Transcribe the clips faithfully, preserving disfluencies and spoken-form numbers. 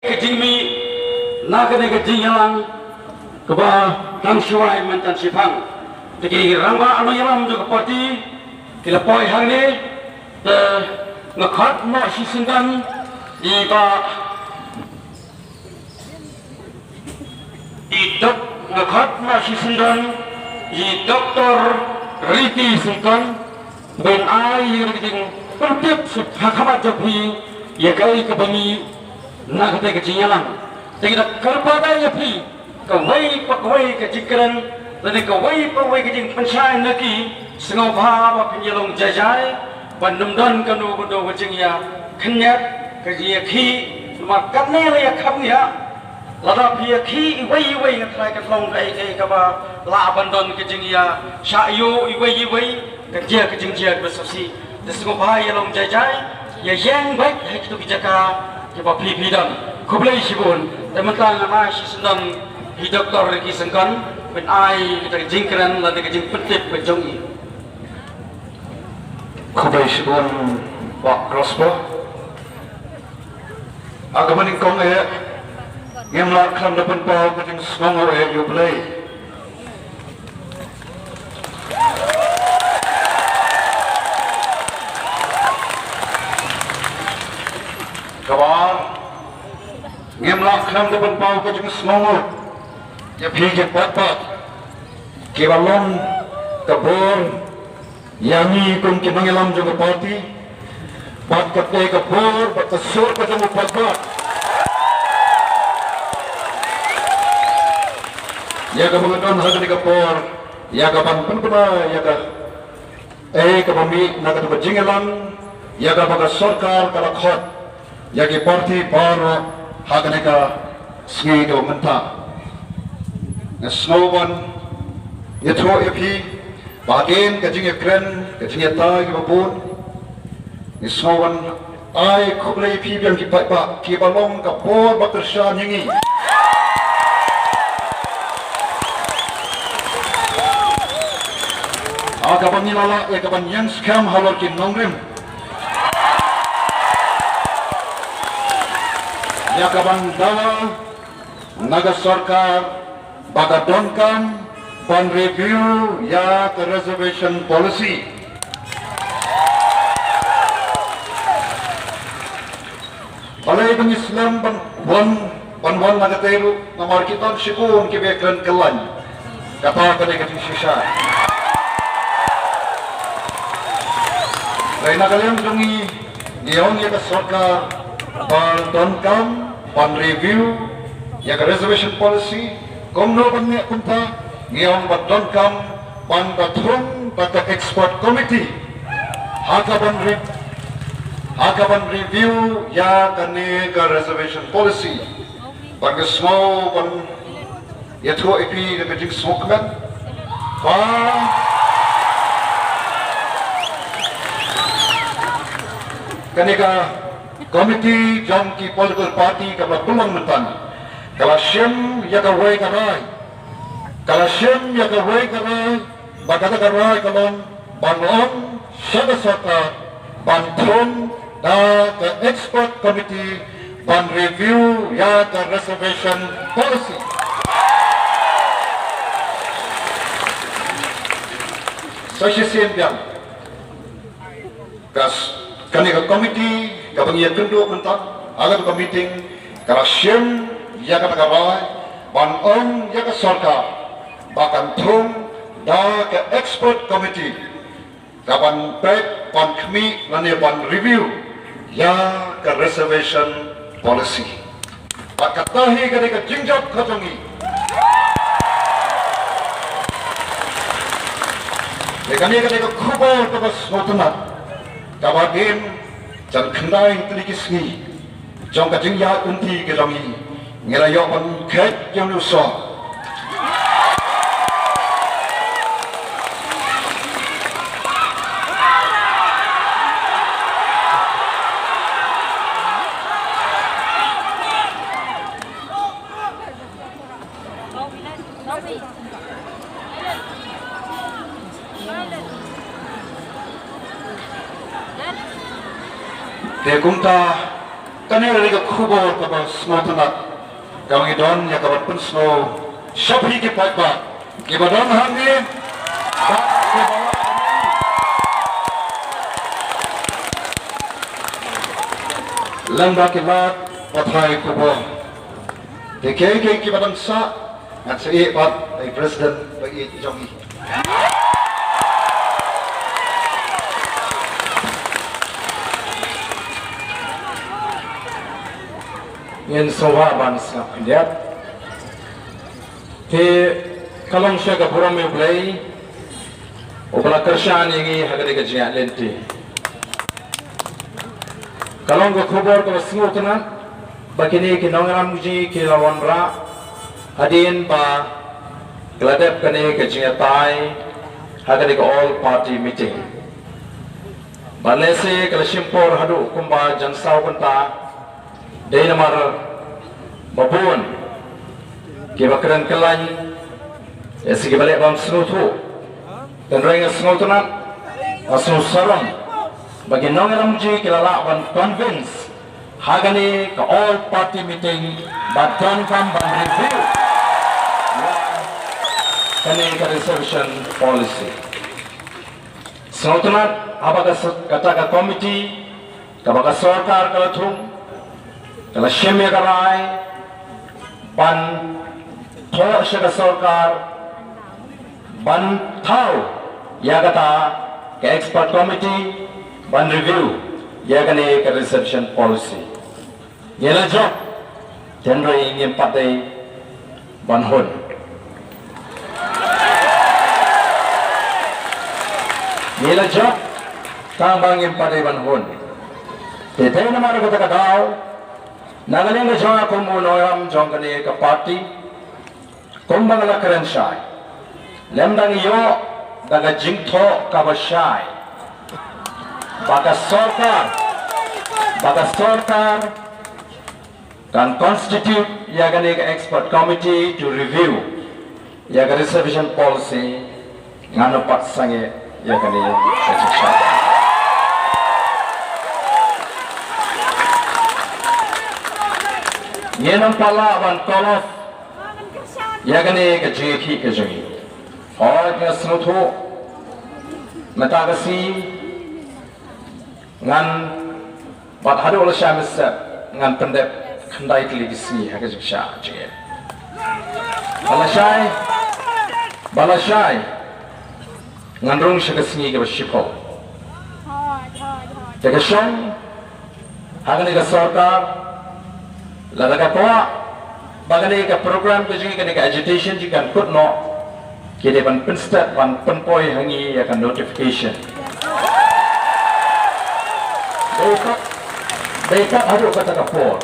ka jingmih na kane ka jingïalang kaba tang shuwa mynta shiphang. Te ki rangbah nongïalam jong ka party ki la poi hangne, te nga khot noh shisyndon ïa i bah, i dok, nga khot noh shisyndon ïa i Doktor Ricky Syngkon ban ai ïa ka jingpyntip sha ka khmat jong phi ïa kaei kaba mih na kata ka jingïalang. Te ngi da kyrpad ïa phi, kawei pa kawei ka jingkren lane kawei pa kawei ka jingpynshai na ki, sngewbha ba phin ïalong jai jai ban ym don kano kano ka jingïakhynñiat, ka jingïakhih. Namar katne la ïakham ïa, lada phi ïakhih iwei iwei, nga tharai kan long kaei kaei kaba lah ban don ka jingïashah ïoh iwei iwei, ka jia ka jingjia kaba shisha. Te sngewbha ïalong jai jai, ïa ïeng beit ha kito ki jaka kiba phi phi don. Khublei shibun. Te mynta ngan ai shisyndon ïa i Doktor Ricky Syngkon ban ai kata ka jingkren lane ka jingpyntip ka jong i. Khublei shibun Bah Prosper. Ha kaba nyngkong eh, ngim lah khlem da pynpaw ka jingsngewnguh eh ïa U Blei. Kaba ar, ngim lah khlem da pynpaw ka jingsngewnguh ïa phi ki paidbah kiba long ka bor ïa ngi kum ki nongïalam jong ka party, bad kata ka bor bad ka sur ka jong u paidbah. Ïa kaba nga don ha kane ka por, ïa ka ban pynbna ïa kaei kaba mih na kata ka jingïalang, ïa kaba ka sorkar ka la khot ïa ki party baroh ha kane ka sngi kaba mynta. Nga sngew ban ïathuh ïa phi ba hadien ka jingïakren, ka jingïatai kaba bun, nga sngew ban ai khublei ïa phi biang ki paidbah kiba long ka bor ba kyrshan ïa ngi. Ha kaba ngi la lah ïa ka ban ïeng skhem halor ki nongrim, ïa ka ban dawa na ka sorkar ba ka donkam ban review ïa ka reservation policy. Balei ba ngi slem ban wan, ban wan na katei ruh, namar ki don shibun kiba kren kyllaiñ. Kata ka dei ka jingshisha. Hynrei na ka liang jong ngi, ngi ong ïa ka sorkar ba donkam ban review ïa ka reservation policy. Kumno ban ngi kumta? Ngi ong ba donkam ban da thung da ka expert committee ha ka ban re-, ha ka ban review ïa kane ka reservation policy. Bad nga sngew ban ïathuh ïa phi da ka jingsngewkmen ba kane ka committee jong ki political party kaba pynlong mynta ka la shim ïa kawei ka rai, ka la shim ïa kawei ka rai, ba kata ka rai ka long ban ong sha ka sorkar ban thung da ka expert committee ban review ïa ka reservation policy. Sa shisien biang, ka s-, kane ka committee kaba ngi ïakynduh mynta ha kata ka meeting ka la shim ïa kata ka rai ban ong ïa ka sorkar ba kan thung da ka expert committee ka ban peit, ban khmih lane ban review ïa ka reservation policy. Bad kata hi ka dei ka jingjop ka jong ngi. Te kane ka dei ka khubor kaba sngewtynnat kaba hadien jan khyndai tylli ki sngi jong ka jingïaid lynti ka jong ngi, ngi la ïoh ban kheit ïa u sor. Te kumta Kane ka dei ka khubor kaba sngewtynnat kaba ngi don ïa ka ban pynsngew sha phi ki paidbah kiba don hangne. Lem bad ki lad pathai khubor. Te kiei kiei kiba dang sah, ngan sa ïeh bad i President ba ïeit jong ngi. Ngin sngewbha ban sngap khyndiat. Te ka long sha ka burom ïa U Blei uba la kyrshan ïa ngi ha kane ka jingïaid lynti. Ka long ka khubor kaba sngewtynnat ba kine ki nongïalam jong ngi ki la wanrah hadien ba ka la dep kane ka jingïatai ha kane ka all party meeting. Bad lehse ka la shim por haduh kumba jan saw kynta, dei namar ba bun kiba kren kyllaiñ, lehse kiba leh bym sngewthuh. Hynrei nga sngewtynnat, nga sngewsarong ba ki nongïalam jong ngi ki la lah ban convince ha kane ka all party meeting ba donkam ban review ïa kane ka reservation policy. Sngewtynnat haba ka s-, kata ka committee kaba ka sorkar ka la thung, ka la shim ïa ka rai ban thoh sha ka sorkar ban thaw ïa kata ka expert committee ban review ïa kane ka reservation policy. Ngi la jop, hynrei ngim pat dei ban hun. Ngi la jop, tang ba ngim pat dei ban hun. Te dei namar kata ka daw, na ka liang ka jong nga kum u nongïalam jong kane ka party, kumba nga la kren shai, lymda ngi ïoh da ka jingthoh kaba shai ba ka sorkar, ba ka sorkar kan constitute ïa kane ka expert committee to review ïa ka reservation policy, ngan ym pat sangeh ïa kane ka jingshai. Ngin ym pat lah ban call off ïa kane ka jingïakhih ka jong ngi. Hooid, nga sngewthuh mynta ka sngi ngan, bad haduh lashai mynstep ngan pyndep khyndai tylli ki sngi ha ka jingshah jingeh. Ba lashai, ba lashai ngan rung sha ka sngi kaba shiphew. Te ka shong ha kane ka sorkar, lada ka kwah ba kane ka program ka jong ngi, kane ka agitation jong ngi kan kut noh, ki dei ban pynstet, ban pynpoi ha ngi ïa ka notification. Dei pat, dei pat haduh kata ka por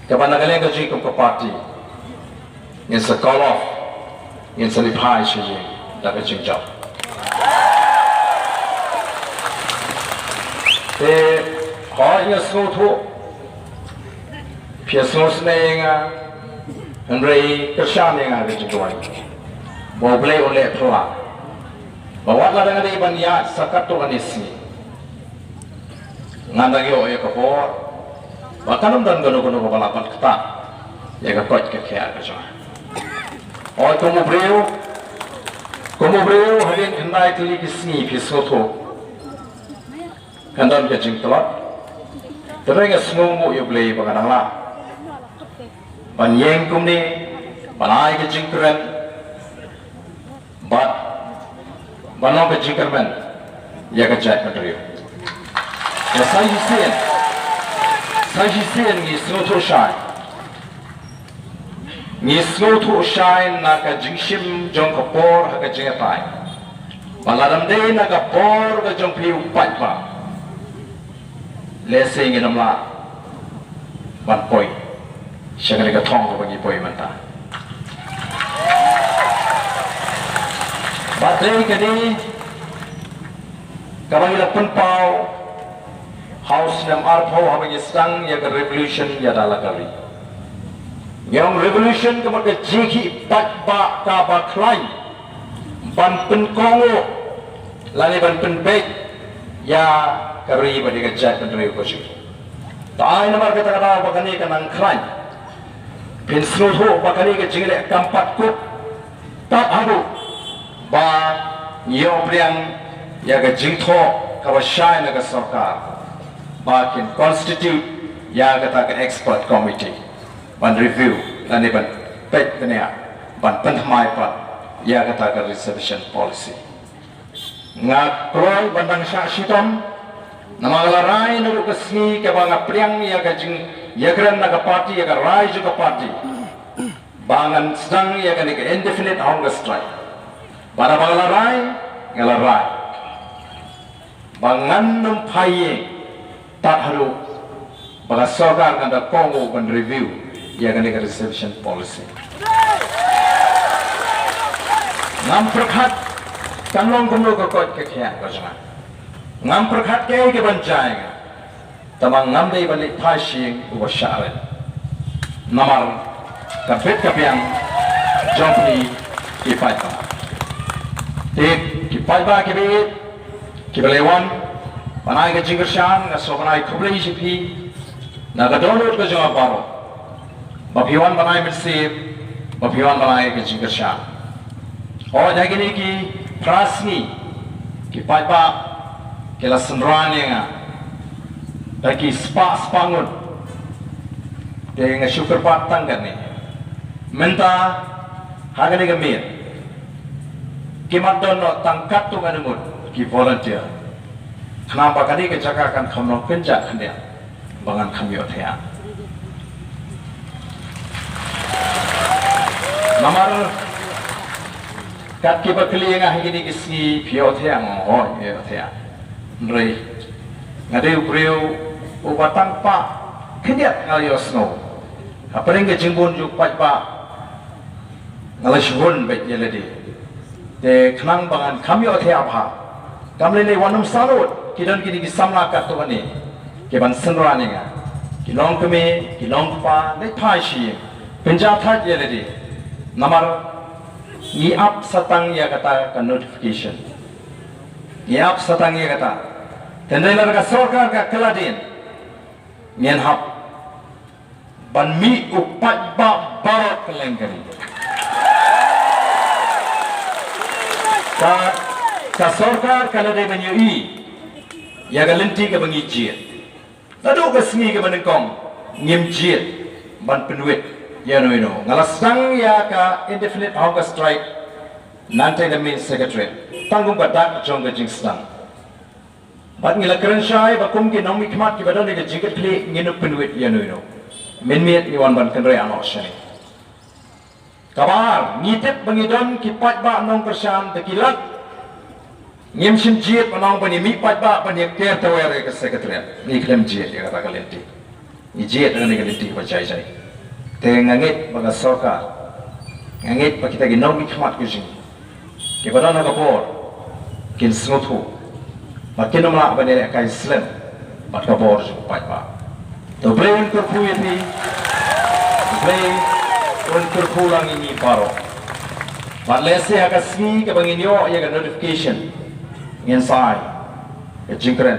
kaba na ka liang ka jong ngi kum ka party ngin sa call off, ngin sa lipkhai sha ïing da ka jingjop. Te hooid, nga sngewthuh phi ïa sngewsynei ïa nga, hynrei kyrshan ïa nga ka jingduwai ba U Blei un leh phylla ba wat lada nga dei ban ïaid sa katto katne sngi, ngan dang ïoh ïa ka bor ba kan ym don kano kano kaba lah ban ktah ïa ka koit ka khiah ka jong nga. Hooid, kum u briew, kum u briew hadien khyndai tylli ki sngi, phi sngewthuh kan don ka jingtlot. Te nga sngewnguh ïa U Blei ba nga dang lah ban ïeng kumne, ban ai ka jingkren bad ban long ka jingkyrmen ïa ka jaitbynriew. Ïa sa shisien, sa shisien ngi sngewthuh shai, ngi sngewthuh shai na ka jingshim jong ka por ha ka jingïatai ba lada ym dei na ka bor ka jong phi u paidbah, lehse ngin ym lah ban poi sha kane ka thong kaba ngi poi mynta. Bad dei kane kaba ngi la pynpaw ha u snem arphew haba ngi sdang ïa ka revolution ïa da la ka ri. Ngi ong revolution ka mut ka jingïakhih paidbah kaba khlaiñ ban pynkohnguh lane ban pynbeit ïa ka ri bad ïa ka jaitbynriew ka jong ngi. Ai namar kata ka daw ba kane ka nang khlaiñ. Phin sngewthuh ba kane ka jingleh kam pat kut tad haduh ba ngi ïoh pdiang ïa ka jingthoh kaba shai na ka sorkar ba kin constitute ïa kata ka expert committee ban review lane ban peit bniah ban pynthymmai pat ïa kata ka reservation policy. Nga kloi ban dang shah shitom namar nga la rai naduh ka sngi kaba nga pdiang ïa ka jingïakren na ka party, ïa ka rai jong ka party, ba ngan sdang ïa kane ka indefinite hunger strike. Bad haba nga la rai, nga la rai ba ngan nym phai ïing tad haduh ba ka sorkar kan da kohnguh ban review ïa kane ka reservation policy. Ngam pyrkhat kan long kumno ka koit ka khiah ka jong nga. Ngam pyrkhat kaei kaban jia ïa nga. Tangba ngam dei ban leit phai sha ïing uba shah rit namar ka bit ka biang jong phi ki paidbah. Te ki paidbah kiba ïeit kiba la wan ban ai ka jingkyrshan, nga sngewbha ban ai khublei ïa phi na ka dohnud ka jong nga baroh ba phi wan ban ai mynsiem, ba phi wan ban ai ka jingkyrshan. Hooid, ha kine ki phra sngi ki paidbah ki la synran ïa nga da ki spah spah ngut. Te nga shu kyrpad tang kane. Mynta ha kane ka miet kim don noh tang katto katne ngut ki volunteer. Khnang ba kane ka jaka kan kham long kynjah khyndiat ba ngan kham ïohthiah. Namar kat kiba kylli ïa nga ha kine ki sngi, phi ïohthiah? Nga ong hooid, ïohthiah. Hynrei nga dei u briew uba tang pat khyndiat nga la ïohsngew. Hapdeng ka jingbun jong u paidbah nga la shu hun beit ïa lade. Te khnang ba ngan kham ïohthiah bha, kam lei lei wat nym salut, ki don kine ki samla katto katne kiban synran ïa nga. Ki long kmie, ki long kpa, leit phai sha ïing, pynjah thait ïa lade. Namar ngi ap sa tang ïa kata ka notification. Ngi ap sa tang ïa kata. Te hynrei lada ka sorkar ka kylla dien, ngin hap ban mih u paidbah baroh kylleng ka ri. Ka, ka sorkar ka la dei ban ïohi ïa ka lynti kaba ngi jied. Naduh ka sngi kaba nyngkong ngim jied ban pynwit ïano ïano. Nga la sdang ïa ka indefinite hunger strike nangta na main secretariat tang kum ka dak jong ka jingsdang. Bad ngi la kren shai ba kum ki nongmihkhmat kiba don ha ka jingkitkhlieh ngin ym pynwit ïano ïano. Mynmiet ngi wan ban kynriah noh shane. Kaba ar, ngi tip ba ngi don ki paidbah nongkyrshan, te ki lad ngim shym jied ban ong ban ïa mih paidbah ban ïa ker tawer ïa ka secretariat. Ngi khlem jied ïa kata ka lynti. Ngi jied ha kane ka lynti kaba jai jai. Te nga ngeit ba ka sorkar, nga ngeit ba kita ki nongmihkhmat ki jong ngi kiba don ha ka bor kin sngewthuh ba kin ym lah ban ïalehkai slem bad ka bor jong u paidbah. To U Blei un kyrkhu ïa phi, U Blei un kyrkhu lang ïa ngi baroh. Bad lehse ha ka sngi kaba ngin ïoh ïa ka notification ngin sa ai ka jingkren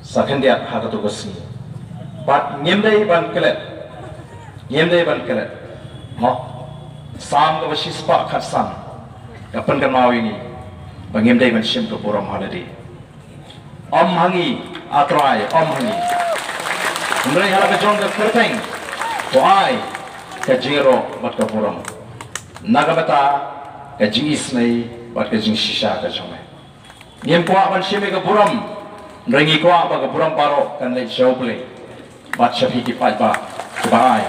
sa khyndiat ha kato ka sngi. Bad ngim dei ban klet, ngim dei ban klet. Mo, Salm kaba shispah khatsan ka pynkynmaw ïa ngi ba ngim dei ban shim ka burom ha lade. Ym ha ngi, A Trai, ym ha ngi. Hynrei ha la ka jong ka kyrteng to ai ka jingïaroh bad ka burom na ka bynta ka jingisynei bad ka jingshisha ka jong me. Ngim kwah ban shim ïa ka burom, hynrei ngi kwah ba ka burom baroh kan leit sha U Blei bad sha phi ki paidbah kiba ai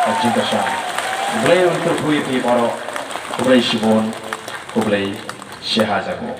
ka jingkyrshan. U Blei un kyrkhu ïa phi baroh. Khublei shibun. Khublei shihajar nguh.